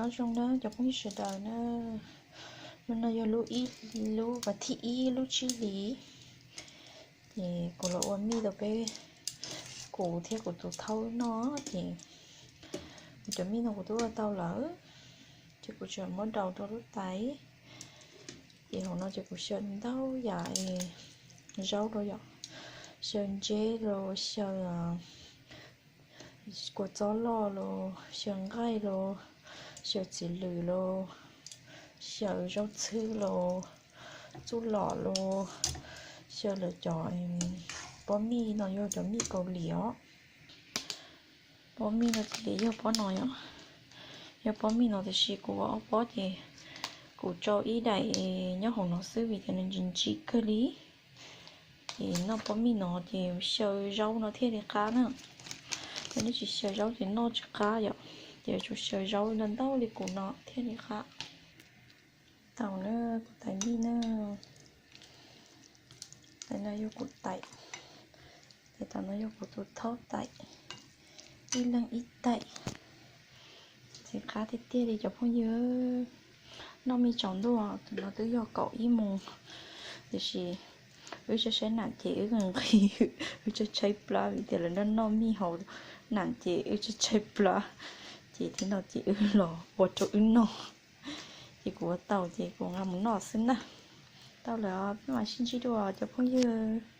Nyob zoo na cov phooj ywg sawv daws na, hnub no yog lub ib, lub vas thib ib lub tsib hlis, ces kuv los ua mij rau peb, kuv thiab kuv tus thaub noj. Ces kuv cov mij no kuv twb ua tau lawm, ces kuv tseem muab daus rau lub tais. Ces hauv no ces kuv xyaw ntau yam zaub rau yom, xyaw ntseb los xyaw kua txob loj los xyaw nqaij los xyaw txiv lwm los xyaw zaub txhwb los txuj lom los xyaw lawv cov pob mij no yog cov mij Kaus Lim os. Pob mij no ces yog pob no yom, yog pob mij no tiam sis kuv ua ob pob ces kuv tso ib daim nyob hauv no xwb vim tias nws ntsim ntsim kawg li. Ces noj pob mij no ces xyaw zaub no thiaj li qab na. Yog nej tsis xyaw zaub ces noj tsis qab yom, ces yuav tsum xyaw zaub ntau ntau li kuv no thiaj li qab. Tau na, kuv tais mij na, tais no yog kuv tais, tais tom no yog kuv tus thaub tais, ib leeg ib tais. Ntxim qab tiag tiag li cov phooj ywg. Noj mij tsaus ntuj, tus no twb yog kaum ib moos, tiam sis wb saib saib nam ces wb nqhis, wb tshaib tshaib plab vim tias lawv noj noj mij hauv nam ces wb tshaib tshaib plab, ces thiab no ces wb los ua rau wb noj. Ces kuv ua tau ces kuv nqa mus noj xwb na. Tau lawm, peb mam sib ntsib dua cov phooj ywg.